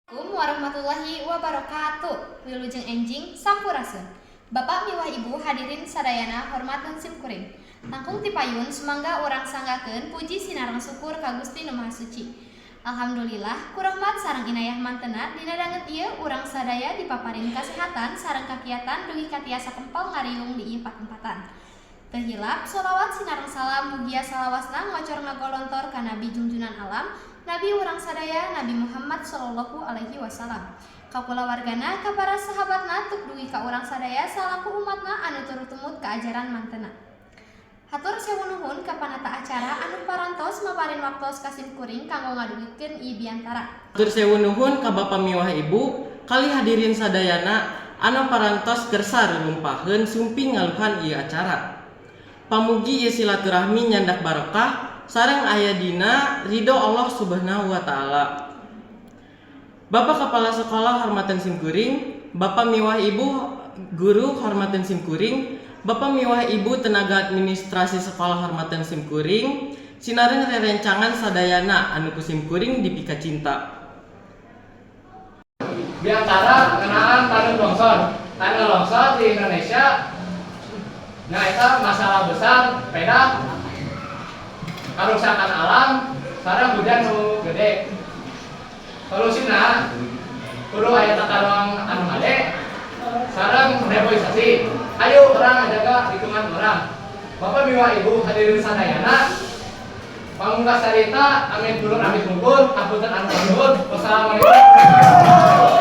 Assalamualaikum warahmatullahi wabarakatuh. Wilujeng enjing, sampurasun. Bapak miwah Ibu hadirin sadayana hormateun simkuring. Langkung tipayun sumangga urang sanggakeun puji sinareng syukur ka Gusti Nu Maha Suci. Alhamdulillah, ku rahmat sareng inayah mantena dina danget ieu urang sadaya dipaparin kasehatan sareng kakiatan dugi ka tiasa kempal ngariung di ieu patempatan. Teu hilap sholawat sinareng salam mugia salawasna ngocor ngagolontor ka Nabi junjunan alam, Nabi urang sadaya, Nabi Muhammad sallallahu alaihi wasallam. Ka kulawargana, ka para sahabatna, tuk dugi ka urang sadaya salaku umatna anu turut tumut ka ajaran mantena. Hatur sewu nuhun ka panata acara anu parantos maparin waktos ka simkuring kanggo ngadugikeun ieu biantara. Hatur sewu nuhun ka Bapa miwah Ibu kali hadirin sadayana anu parantos kersa rurumpaheun sumping ngaluhan ieu acara. Pamugi ieu silaturahmi nyandak barokah sareng aya dina ridho Allah Subhanahu wa taala. Bapak Kepala Sekolah hormateun simkuring, Bapak miwah Ibu guru hormateun simkuring, Bapak miwah Ibu tenaga administrasi sekolah hormateun simkuring, sinareng rerencangan sadayana anu ku simkuring dipika cinta. Biantara ngeunaan tanah longsor. Tanah longsor di Indonesia nyaeta masalah besar, pedah karusakan alam sareng hujan nu gede. Solusina kudu aya tata ruang anu hade sareng reboisasi. Ayo urang ngajaga lingkungan urang. Bapak miwah Ibu hadirin sadayana, pamungkas carita, amit dulur amit mungkur, hapunten anu kaluhur. Wassalamualaikum.